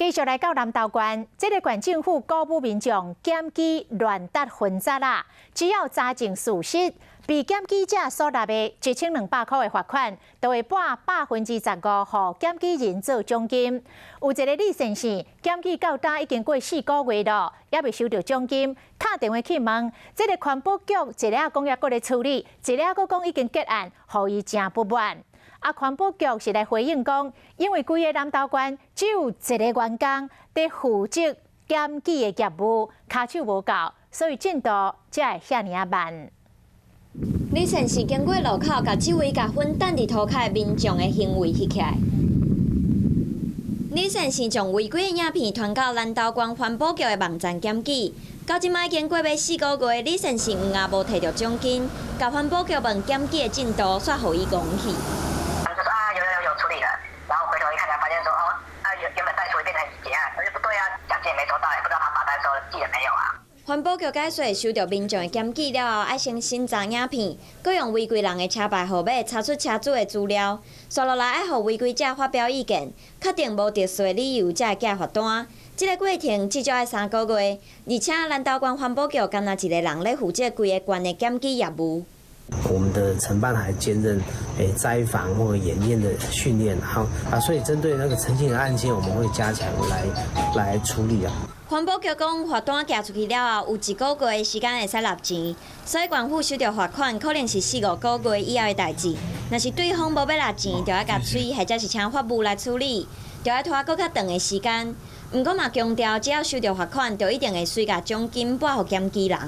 繼續來到南投縣，這个縣政府鼓舞民眾檢舉亂搭分閘啦。只要查證屬實，被檢舉者所納的1200塊的罰款，就會撥15%予檢舉人做獎金。有一个李先生檢舉到今已經過4個月了，猶未收著獎金，敲電話去問，這个環保局一下講猶閣咧處理，一下閣講已經結案，予伊誠不滿。啊，環保局是來回應講，因為規個南投縣只有一个員工佇負責檢舉的業務，跤手無夠，所以進度才會遐爾仔慢。李先生經過路口，共這位共粉擲佇塗跤的民眾的行為翕起來。李先生將違規的影片傳到南投縣環保局的網站檢舉，到這擺已經過欲4個月，李先生毋也無提著獎金，共環保局問檢舉的進度，煞予伊戇去。啊，有有有處理了，然後回頭一看才發現說，哦，啊原本待處理變成結案，可是不對啊，獎金也沒收到，也不知道他罰單收了寄了沒有啊。環保局解釋，收著民眾的檢舉了後，愛先審查影片，閣用違規人的車牌號碼查出車主的資料，紲落來愛予違規者發表意見，確定無特殊的理由才會寄罰單。這个過程至少愛3個月，而且南投縣環保局干焦一个人咧負責規个縣的檢舉業務。我們的承辦還兼任災防或演練的訓練，好啊，所以針對那個誠信的案件，我們會加強來處理啊。環保局講，罰單寄出去了後，有一個月的時間會使納錢，所以縣府收著罰款可能是四五個月以後的代誌。若是對方無欲納錢，就愛共催或者是請法務來處理，就愛拖閣較長的時間。毋過嘛強調，只要收著罰款，就一定會隨共獎金撥予檢舉人。